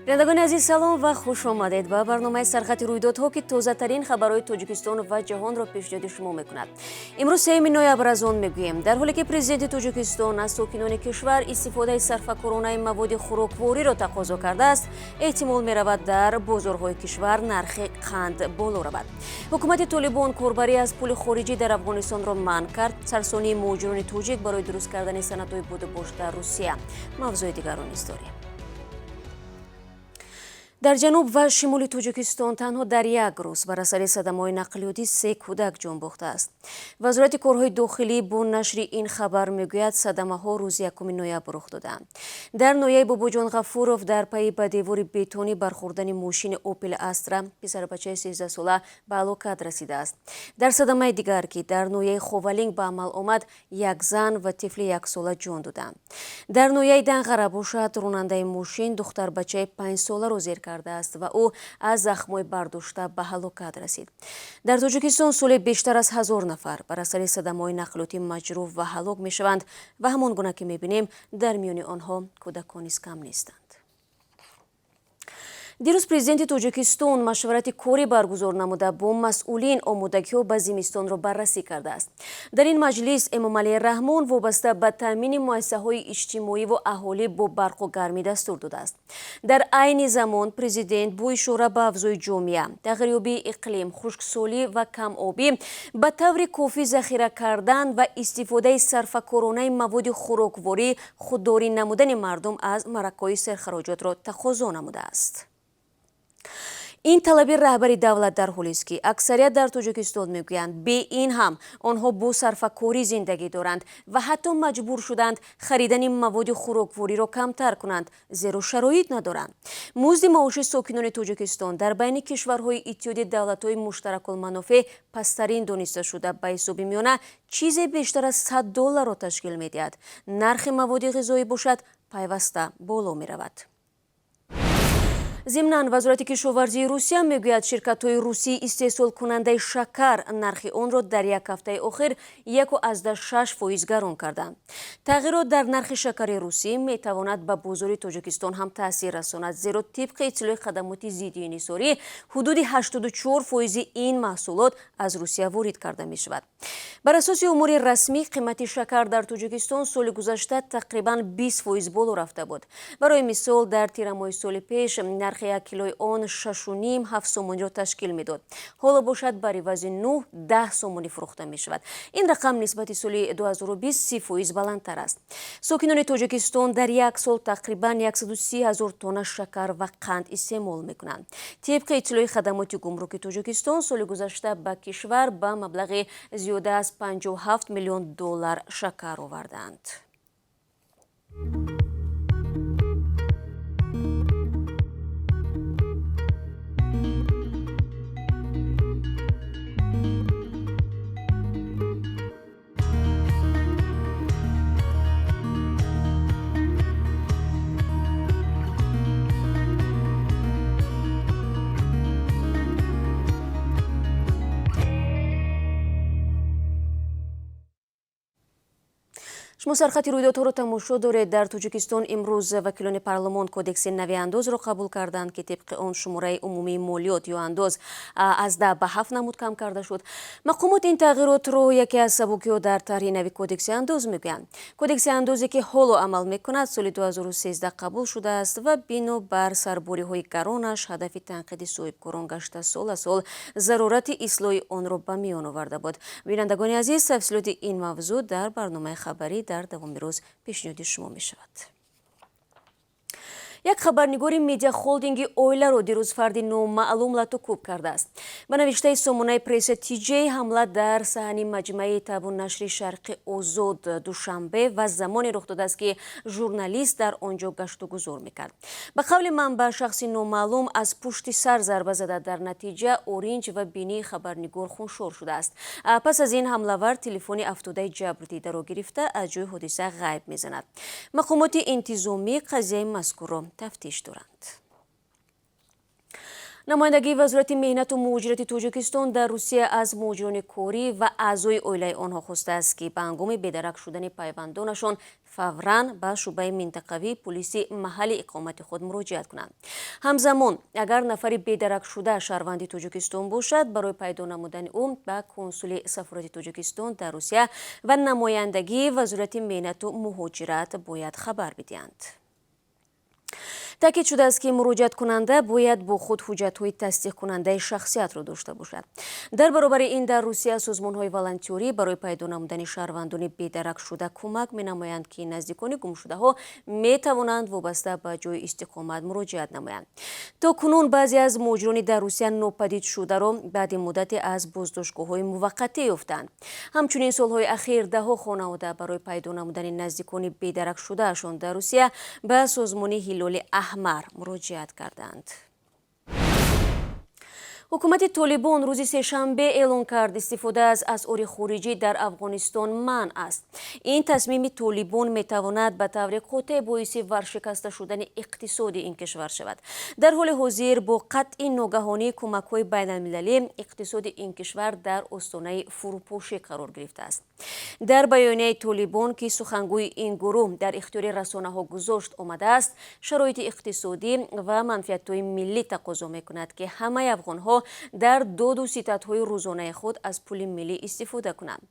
Бинандагони азиз, салом ва хуш омадед ба барномаи Сархати рӯйдодҳо, ки тозатарин хабарҳои Тоҷикистон ва ҷаҳонро пешниҳоди шумо мекунад. Имрӯз 3 ноябр. Аз он мегӯем: дар ҳоле ки президенти Тоҷикистон аз сокинони кишвар истифодаи сарфакоронаи маводи хӯроквориро тақозо кардааст, эҳтимол меравад, дар бозорҳои кишвар нархи қанд боло равад. Ҳукумати Толибон корбарӣ аз пули хориҷӣ дар Афғонистонро манъ кард. Сарсонии муҳоҷирони тоҷик барои дуруст кардани санадҳои будубош дар Русия. Мавзӯи дигарро низ дорем. Дар ҷануб ва шимоли Тоҷикистон танҳо дар як рӯз бар асари садамаҳои нақлиётӣ се кӯдак ҷон бохтааст. Вазорати корҳои дохилӣ бо нашри ин хабар мегӯяд, садамаҳо рӯзи 1 ноябр рух додаанд. Дар ноҳияи Бобоҷон Ғафуров дар пайи ба девори бетонӣ бархӯрдани мошини Опел Астра писарбачаи 13сола ба ҳалокат расидааст. Дар садамаи дигар, ки дар ноҳияи Ховалинг ба амал омад, як зан ва тифли яксола ҷон доданд. Дар ноҳияи Данғара бошад, ронандаи мошин духтарбачаи 5соларо зер кардааст ва ӯ аз захмҳои бардошта ба ҳалокат расид. Дар Тоҷикистон соли бештар аз 1000 нафар бар асари садамаҳои нақлиётӣ маҷрӯҳ ва ҳалок мешаванд ва ҳамон гуна ки мебинем, дар миёни онҳо кӯдакон низ кам нестанд. Дирӯз президенти Тоҷикистон машварати корӣ баргузор намуда, бо масъулин омодагиҳо ба зимистонро баррасӣ кардааст. Дар ин маҷлис Эмомалӣ Раҳмон вобаста ба таъмини муассисаҳои иҷтимоӣ ва аҳолӣ бо барқу гармӣ дастур додааст. Дар айни замон президент бо ишора ба авзои ҷомеа, тағйирёбии иқлим, хушксолӣ ва камобӣ, ба таври кофӣ захира кардан ва истифодаи сарфакоронаи маводи хӯрокворӣ, худдорӣ намудани мардум аз маракҳои серхароҷотро тақозо намудааст. Ин талаби раҳбари давлат дар ҳолест, ки аксарият дар Тоҷикистон мегӯянд, бе ин ҳам онҳо бо сарфакорӣ зиндагӣ доранд ва ҳатто маҷбур шуданд харидани маводи хӯроквориро камтар кунанд, зеро шароит надоранд. Музди маоши сокинони Тоҷикистон дар байни кишварҳои Иттиҳоди Давлатҳои Муштаракулманофеъ пасттарин дониста шуда, ба ҳисоби миёна чизе бештар аз 100 долларро ташкил медиҳад. Нархи маводи ғизоӣ бошад, пайваста боло меравад. Зимнан, Вазорати кишоварзии Русия мегӯяд, ширкатҳои русии истеҳсолкунандаи шакар нархи онро дар як ҳафтаи охир 1,6% гарон карданд. Тағйирот дар нархи шакари русӣ метавонад ба бозори Тоҷикистон ҳам таъсир расонад, зеро тибқи иттилои хадамоти зидди инҳисорӣ, ҳудуди 84 фоизи ин маҳсулот аз Русия ворид карда мешавад. Бар асоси омори расмӣ, қимати шакар дар Тоҷикистон соли гузашта тақрибан 20% боло рафта буд. Барои мисол, дар тирамоҳи соли пеш нархи 1 килои он 6,5-7 сомониро ташкил медод, ҳоло бошад бар ивази 9-10 сомонӣ фурӯхта мешавад. Ин рақам нисбати соли 2020 30% баландтар аст. Сокинони Тоҷикистон дар як сол тақрибан 130 ҳазор тонна шакар ва қанд истеъмол мекунанд. Тибқи иттилои хадамоти гумруки Тоҷикистон, соли гузашта ба кишвар ба маблағи зиёда аз 57 миллион доллар шакар оварданд. Шумо Сархати рӯйдодҳоро тамошо доред. Дар Тоҷикистон имрӯз вакилони парлумон Кодекси нави андозро қабул карданд, ки тибқи он шумораи умумии молиёт ё андоз аз 10 ба ҳафт намуд кам карда шуд. Мақомот ин тағйиротро яке аз сабукиҳо дар тарҳи нави Кодекси андоз мегӯянд. Кодекси андозе, ки ҳоло амал мекунад, соли 2013 қабул шудааст ва бино бар сарбориҳои гаронаш ҳадафи танқиди соҳибкорон гашта, сол аз сол зарурати ислоҳи онро ба миён оварда буд. Бинандагони азиз, тафсилоти ин мавзӯъ дар барномаи хабарӣ дар давоми рӯз пешниҳоди шумо мешавад. Як хабарнигори медиахолдинги Оиларо дирӯз фарди номаълум лату кӯб кардааст. Ба навиштаи сомонаи Пресса ТЖ, ҳамла дар саҳни маҷмаи табу нашри Шарқи Озод, Душанбе, ва замоне рух додааст, ки журналист дар он ҷо гаштугузор мекард. Ба қавли манбаъ, шахси номаълум аз пушти сар зарба зада, дар натиҷа оринҷ ва бинии хабарнигор хуншор шудааст. Пас аз ин ҳамлавар телефони афтодаи ҷабрдидаро гирифта, аз ҷои ҳодиса ғайб мезанад. Мақомоти интизомӣ қазияи мазкурро тафтиш доранд. Намояндагии Вазорати меҳнату муҳоҷирати Тоҷикистон дар Русия аз муҳоҷирони корӣ ва аъзои оилаи онҳо хостааст, ки ба ҳангоми бедарак шудани пайвандонашон фавран ба шӯъбаи минтақавии пулиси маҳалли иқомати худ муроҷиат кунанд. Ҳамзамон, агар нафари бедаракшуда шаҳрванди Тоҷикистон бошад, барои пайдо намудани ӯ ба консули сафорати Тоҷикистон дар Русия ва намояндагии Вазорати меҳнату муҳоҷират бояд хабар бидиҳанд. Таъкид шудааст, ки муроҷиаткунанда бояд бо худ ҳуҷҷатҳои тасдиқкунандаи шахсиятро дошта бошад. Дар баробари ин, дар Русия созмонҳои волонтёрӣ барои пайдо намудани шаҳрвандони бедаракшуда кӯмак менамоянд, ки наздикони гумшудаҳо метавонанд вобаста ба ҷои истиқомат муроҷиат намоянд. То кунун баъзе аз муҳоҷирони дар Русия нопадид шударо баъди муддате аз боздоштгоҳҳои муваққатӣ ёфтанд. Ҳамчунин, солҳои ахир даҳҳо хонавода барои пайдо намудани наздикони бедаракшудаашон дар Русия ба созмони Ҳилоли Аҳмар муроҷиат карданд. Ҳукумати Толибон рӯзи сешанбе эълон кард, истифода аз асъори хориҷӣ дар Афғонистон манъ аст. Ин тасмими Толибон метавонад ба таври қотеъ боиси варшикаста шудани иқтисоди ин кишвар шавад. Дар ҳоли ҳозир бо қатъи ногаҳонии кӯмакҳои байналмилалӣ иқтисоди ин кишвар дар остонаи фурӯпошӣ қарор гирифтааст. Дар баёнияи Толибон, ки сухангӯи ин гурӯҳ дар ихтиёри расонаҳо гузошт, омадааст, шароити иқтисодӣ ва манфиатҳои миллӣ тақозо мекунад, ки ҳамаи афғонҳо дар доду ситадҳои рӯзонаи худ аз пули миллӣ истифода кунанд.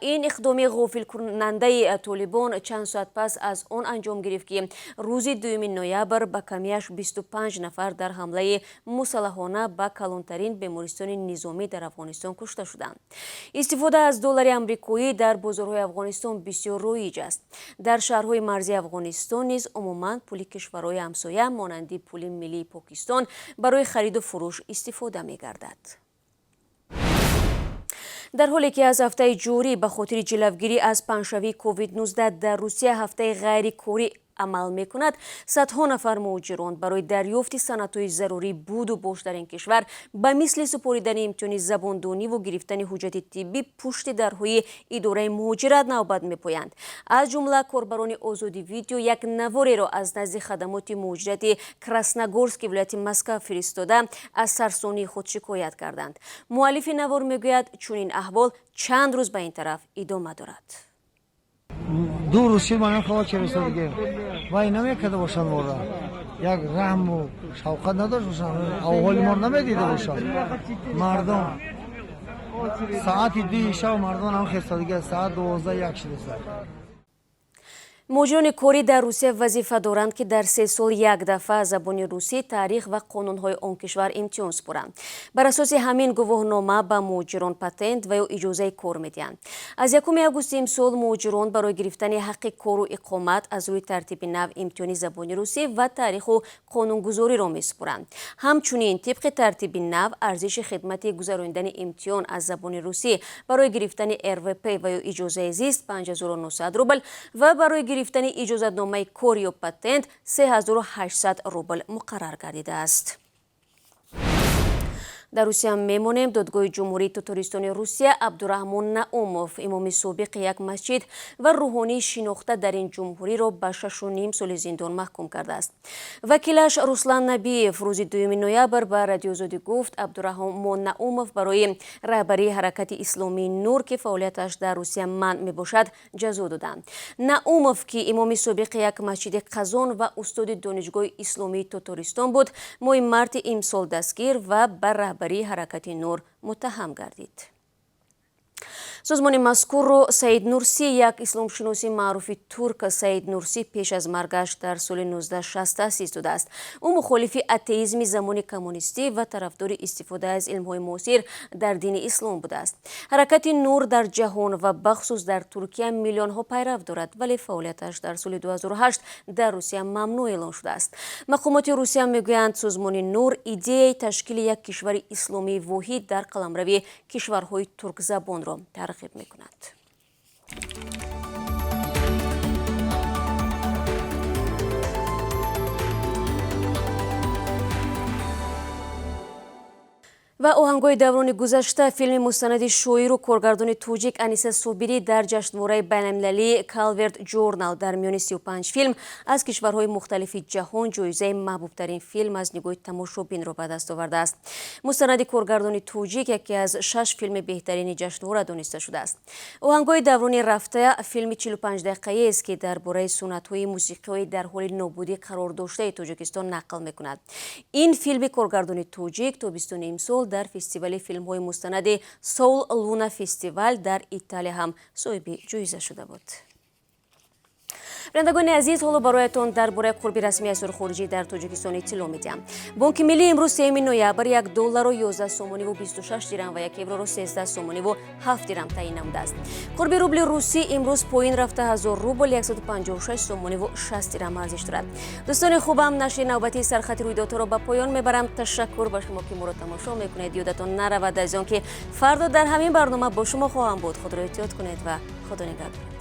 Ин иқдоми ғофилкунандаи Толибон чанд соат пас аз он анҷом гирифт, ки рӯзи 2 ноябр ба камияш 25 нафар дар ҳамлаи мусаллаҳона ба калонтарин бемористони низомӣ дар Афғонистон кушта шуданд. Истифода аз доллари амрикоӣ дар бозорҳои Афғонистон бисёр роиҷ аст. Дар шаҳрҳои марзии Афғонистон низ умуман пули кишварҳои ҳамсоя, монанди пули миллии Покистон, барои хариду фурӯш истифода мегардад. Дар ҳоле ки аз ҳафтаи ҷорӣ ба хотири ҷилавгирӣ аз паҳншавии COVID-19 дар Русия ҳафтаи ғайрикорӣ амал мекунад, садҳо нафар муҳоҷирон барои дарёфти санадҳои зарурии буду бош дар ин кишвар, ба мисли супоридани имтиҳони забондониву гирифтани ҳуҷҷати тиббӣ, пушти дарҳои идораи муҳоҷират навбат мепоянд. Аз ҷумла корбарони Озоди Видео як навореро аз назди хадамоти муҳоҷирати Красногорски вилояти Москва фиристода, аз сарсонии худ шикоят карданд. Муаллифи навор мегӯяд, чунин аҳвол чанд рӯз ба ин тараф идома дорад. 2 рӯз шид, ман хова чиреста диге вай намекарда бошанд, мора як раҳму шавқат надошт бошанд, авҳоли мо намедида бошанд. Мардум саати 2-и шав мардон ҳам хеста диге, саат 12, 1 шидеста. Муҳоҷирони корӣ дар Русия вазифа доранд, ки дар 3 сол як дафъа забони русӣ, таърих ва қонунҳои он кишвар имтиҳон супоранд. Бар асоси ҳамин гувоҳнома ба муҳоҷирон патент ва ё иҷозаи кор медиҳанд. Аз 1 августи имсол муҳоҷирон барои гирифтани ҳаққи кору иқомат аз рӯи тартиби нав имтиҳони забони русӣ ва таъриху қонунгузориро месупоранд. Ҳамчунин, тибқи тартиби нав, арзиши хидмати гузаронидани имтиҳон аз забони русӣ барои гирифтани РВП ва ё иҷозаи зист 5900 рубл ва барои гирифтани иҷозатномаи кор ё патент 3800 рубл муқаррар гардидааст. Дар Русия мемонем. Додгоҳи Ҷумҳурии Тотористони Русия Абдураҳмон Наумов, имоми собиқи як масҷид ва рӯҳонии шинохта дар ин ҷумҳуриро ба 6,5 соли зиндон маҳкум кардааст. Вакилаш Руслан Набиев рӯзи 2 ноябр ба Радиозодӣ гуфт, Абдураҳмон Наумов барои раҳбарии ҳаракати исломии Нур, ки фаъолияташ дар Русия манъ мебошад, ҷазо доданд. Наумов, ки имоми собиқи як масҷиди Қазон ва устоди Донишгоҳи исломии Тотористон буд, моҳи марти имсол дастгир ва ба раҳбарии ҳаракати Нур муттаҳам гардид. Созмони мазкурро Саид Нурсӣ, як исломшиноси маъруфи турк, Саид Нурсӣ пеш аз маргаш дар соли 1960 таъсис додааст. Ӯ мухолифи атеизми замони коммунистӣ ва тарафдори истифода аз илмҳои муосир дар дини ислом будааст. Ҳаракати Нур дар ҷаҳон ва бахусус дар Туркия миллионҳо пайрав дорад, вале фаъолияташ дар соли 2008 дар Русия мамнӯъ эълон шудааст. Мақомоти Русия мегӯянд, созмони Нур идеяи ташкили як кишвари исломии воҳид дар қаламрави кишварҳои туркзабонро тарғиб мекунад. Ва оҳангҳои даврони гузашта. Филми мустанади шоиру коргардони тоҷик Аниса Собирӣ дар ҷашнвораи байналмилалии Калверт Ҷурнал дар миёни 35 филм аз кишварҳои мухталифи ҷаҳон ҷоизаи маҳбубтарин филм аз нигоҳи тамошобинро ба даст овардааст. Мустанади коргардони тоҷик яке аз шаш филми беҳтарини ҷашнвора дониста шудааст. Оҳангҳои даврони рафта филми 45 дақиқаест, ки дар бораи суннатҳои мусиқиҳои дар ҳоли нобудӣ қарор доштаи Тоҷикистон нақл мекунад. Ин филми коргардони тоҷик тобистони имсол дар фестивали филмҳои мустанади Сол Луна Фестивал дар Италия ҳам соҳиби ҷоиза шуда буд. Бинандагони азиз, ҳоло бароятон дар бораи қурби расмии асъори хориҷӣ дар Тоҷикистон иттилоъ медиҳам. Бонки Миллӣ имрӯз, 3 ноябр, 1 долларро 11 сомониву 26 дирам ва 1 евроро 13 сомониву 7 дирам таъин намудааст. Қурби рубли русӣ имрӯз поин рафта, 1000 рубл 156 сомониву 60 дирам арзиш дорад. Дӯстони хубам, нашри навбатии Сархати рӯйдодҳоро ба поён мебарам. Ташаккур ба шумо, ки моро тамошо мекунед. Ёдатон наравад, азизон, ки фардо дар ҳамин барнома бо шумо хоҳам буд. Худро эҳтиёт кунед ва Худо нигаҳдор.